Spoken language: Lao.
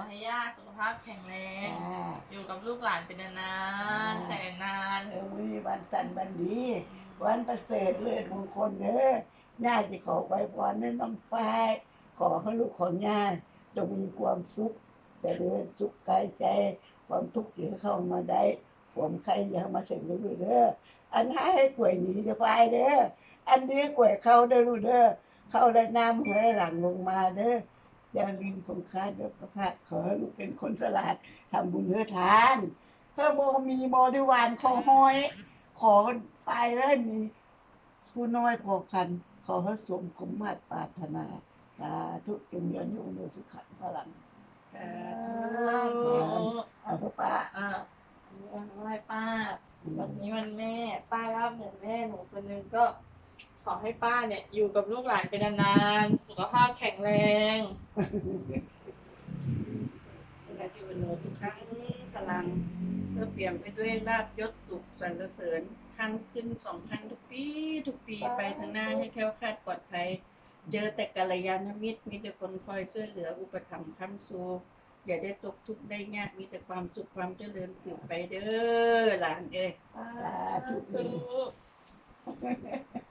ໃຫ້ຍ່າສຸຂະພາບແຂງແຮງ ຈ້າ ຢູ່ກັບລູກຫຼານໄປນານໆ ອ່າ ແສນນານ. ເອີ ມື້ນີ້ວັນສັນວັນດີ ວັນປະເສີດເລີດມົງຄົນເດີ. ຍ່າຊິຂໍອວຍພອນໃຫ້ນ້ອງຝ້າຍ ຂໍໃຫ້ລູກຂອງຍ່າຈົ່ງມີຄວາມສຸກ ຈະເລີນສຸກກາຍໃຈ ຄວາມທຸກຢ່າເຂົ້າມາໃກ້ ຄວາມໄຂ້ຢ່າເຂົ້າມາເຖິງລູກເດີ. ອັນຮ້າຍໃຫ້ກວຍໜີເດີຝ້າຍເດີ ອັນດີໃຫ້ກວຍເຂົ້າເດີລູກເດີ. ເຂົ້າແລະນ້ຳໃຫ້ຫຼັງລົງມາເດີ. ຢ່າລືມຂອງຂ້າເດີຝ້າຍ ຂໍໃຫ້ລູກເປັນຄົນສະຫຼາດ ທຳບຸນເຮັດທານ ເພື່ອບໍ່ມີບໍລິວານຂໍຮ້ອຍ ຂໍຝ້າຍເອີຍ ມີຜູ້ນ້ອຍພົວພັນ ຂໍໃຫ້ສົມຄວາມມາດປາດຖະໜາ. ສາທຸ ຈົ່ງຍືນຍົງໂນສຸຂັງພະລັງ. ສາທຸ ເອົາເຖາະປ້າ ອ່າ ເອົາໃຫ້ປ້າ ອືມ ວັນນີ້ວັນແມ່ ປ້າລາບເໜືອແມ່ ໜູຄົນໜຶ່ງກໍຂໍໃຫ້ປ້າເນຍ ຢູ່ກັບລູກຫຼານໄປນານໆ ສຸຂະພາບແຂງແຮງ. ອາຍຸ ວັນໂນ ສຸຂັງ ພະລັງ ເພື່ອປຽມໄປດ້ວຍລາບຍົດສຸກສັນລະເສີນ ຄັ້ງຂຶ້ນສອງຄັ້ງ ທຸກປີ ທຸກປີໄປທາງໜ້າ ໃຫ້ແຄ້ວຄາດປອດໄພ ເຈີແຕ່ກັນລະຍານະມິດ ມີແຕ່ຄົນຄອຍຊ່ວຍເຫຼືອ ອຸປະຖຳຄ້ຳຊູ ຢ່າໄດ້ຕົກທຸກໄດ້ຍາກ ມີແຕ່ຄວາມສຸກຄວາມຈະເລີນສືບໄປເດີຫຼານເອີຍ. ສາທຸ ສາທຸ.